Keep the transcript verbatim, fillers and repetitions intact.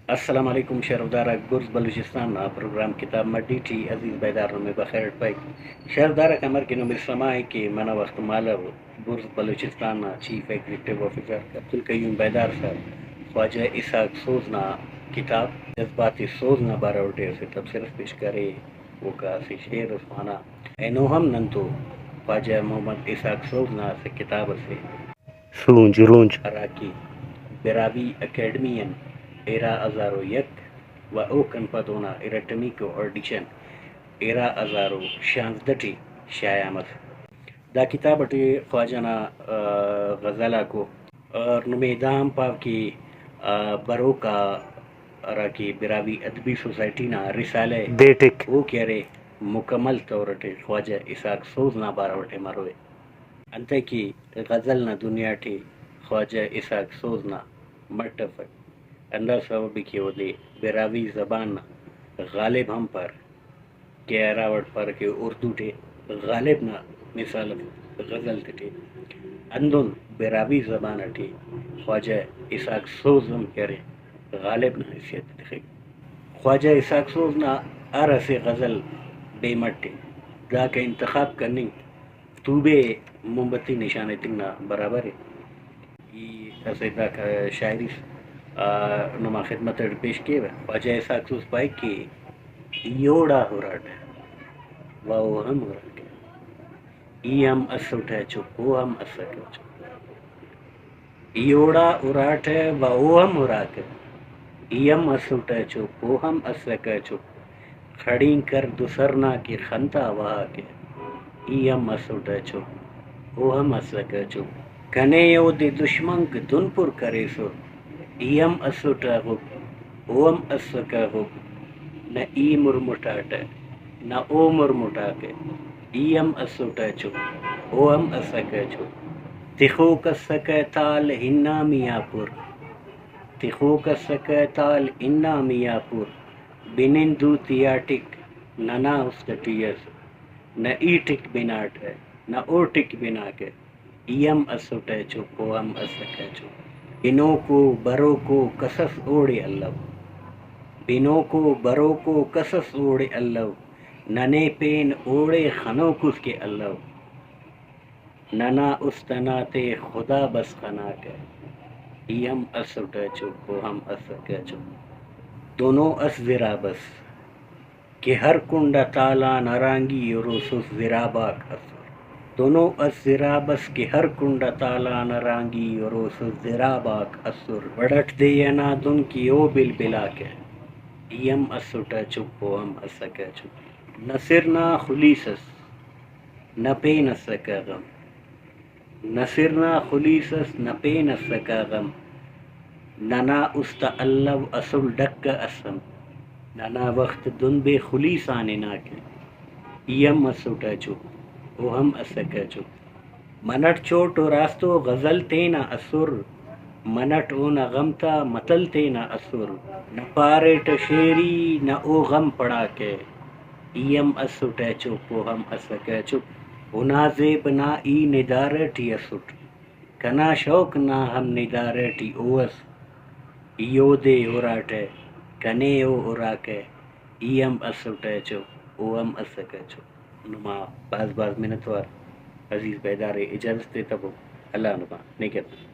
السلام علیکم شرفدار آک، بڑز بلوچستان نا پروگرام کتاب مڈی ٹی عزیز بیدار نمے بخیر اٹ پائک۔ شرفدار آک، امر کہ نمے سما ءِ کہ منہ وخت مالو بڑز بلوچستان نا چیف ایگزیکٹو آفیسر عبدالقیوم بیدار صاحب خواجہ اسحاق سوز نا کتاب جذبات سوز نا بارو ٹی اسہ تبصرہ اس پیش کرے، اوکا اسہ شعر اس خوانہ۔ اینو ہم نن تو خواجہ محمد اسحاق سوز نا اسہ کتاب اسے سونج رونج ہراکہ براہوئی اکیڈمی آن ارا ہزار و یک و اوکان پد اونا ارٹمیکو آڈیشن ارا ہزار و شانزدہ ٹی شائع مس۔ دا کتاب اٹی خواجہ نا، آ، غزل آکو اور نمے دا ہم پاو کہ، آ، بروک آ ہراکہ براہوئی ادبی سوسائٹی نا رسالہ ءِ دے ٹک او کہ ارے مکمل طور اٹی خواجہ اسحاق سوز نا بارو اٹی مروئے۔ انتئے کہ غزل نا دنیا ٹی خواجہ اسحاق سوز نا مٹ افک، ہندا سوب ءِ کہ اودے براہوئی زبان نا غالب ہم پارہ، کہ ہراوڑ پارہ کہ اردو ٹی غالب نا مثال اف غزل تیٹی، ہندن براہوئی زبان اٹی خواجہ اسحاق سوز ہم کہ ارے غالب نا حیثیت ءِ تخک۔ خواجہ اسحاق سوز نا ہر اسہ غزل بے مٹ ءِ، داکا انتخاب کننگ توبے موم بتی نشان ایتنگ نا برابر ءِ۔ ای اسہ دا شاعری اس، آ، نما خدمت اٹ پیش کیوہ۔ خواجہ اسحاق سوز پائک کہ ای اوڑا ہراٹہ و او ہم ہراکہ، ای ہم اسٹہ چپ، او ہم اسکہ چپ۔ ای اوڑا اراٹہ و او ہم اراکہ، ای ہم اسٹہ چپ، او ہم اسکہ چپ۔ خڑینک کر دو سر نا کہ خن تا وہاکہ، ای ہم اسٹہ چپ، او ہم اسکہ چپ۔ کنے اودے دشمنک دن پر کریسر، ای ہم اسٹہ غپ، او ہم اسکہ غپ۔ نہ ای مرمٹاٹہ، نہ او مرمٹاکہ، ای ہم اسٹہ چپ، او ہم اسکہ چپ۔ تخوک اسکہ تال ہنا میاں پر، تخوک اسکہ تال ہنا میاں پر، بنن دوتیا ٹک ننا است ٹی ئس، نہ ای ٹک بناٹہ، نہ او ٹک بناکہ، ای ہم اسٹہ چپ، او ہم اسکہ چپ۔ بنوکو بروکو کسس اوڑے الو، بنوکو بروکو کسس اوڑے الو، ننے پین اوڑے خنوکس کہ الو۔ ننا است ئنا تے خدا بس خناکہ، ای ہم اسٹہ چپ، او ہم اسکہ چپ۔ دنو اس زراب اس کہ ہر کنڈ آ تالان ہرانگی اروسس زراب آک اسر۔ دنو اس زراب اس کہ ہر کنڈ آ تالان ہرانگی اروسس زراب آک اسر۔ وڑٹ دے ئنا دن کہ او بلبلاکہ، ای ہم اسٹہ چپ، او ہم اسکہ چپ۔ نصر نا خلیس اس، نہ پین اسکہ غم۔ نصر نا خلیس اس، نہ پین اسکہ غم۔ ننا است الو اسل ڈکہ اس ہم۔ ننا وخت دن بے خلیس آن ہناکہ، ای ہم اسٹہ چپ، او ہم اسکہ چپ۔ منٹ چوٹ و راستو غزل تینا اسر، منٹ اونا غم تا متل تینا اسر۔ نہ پاریٹہ شیری نہ او غم پڑاکہ، ای ہم اسٹہ چپ، او ہم اسکہ چپ۔ اونا زیب نا ای ندارہ ٹی اسٹ، کنا شوق نا ہم ندارہ ٹی او اس۔ ای اودے اراٹہ، کنے او اراکہ، ای ہم اسٹہ چپ، او ہم اسکہ چپ۔ نما بھاز بھاز منتوار عزیز بیدار ءِ اجازت ایتبو۔ اللہ نما نگہبان۔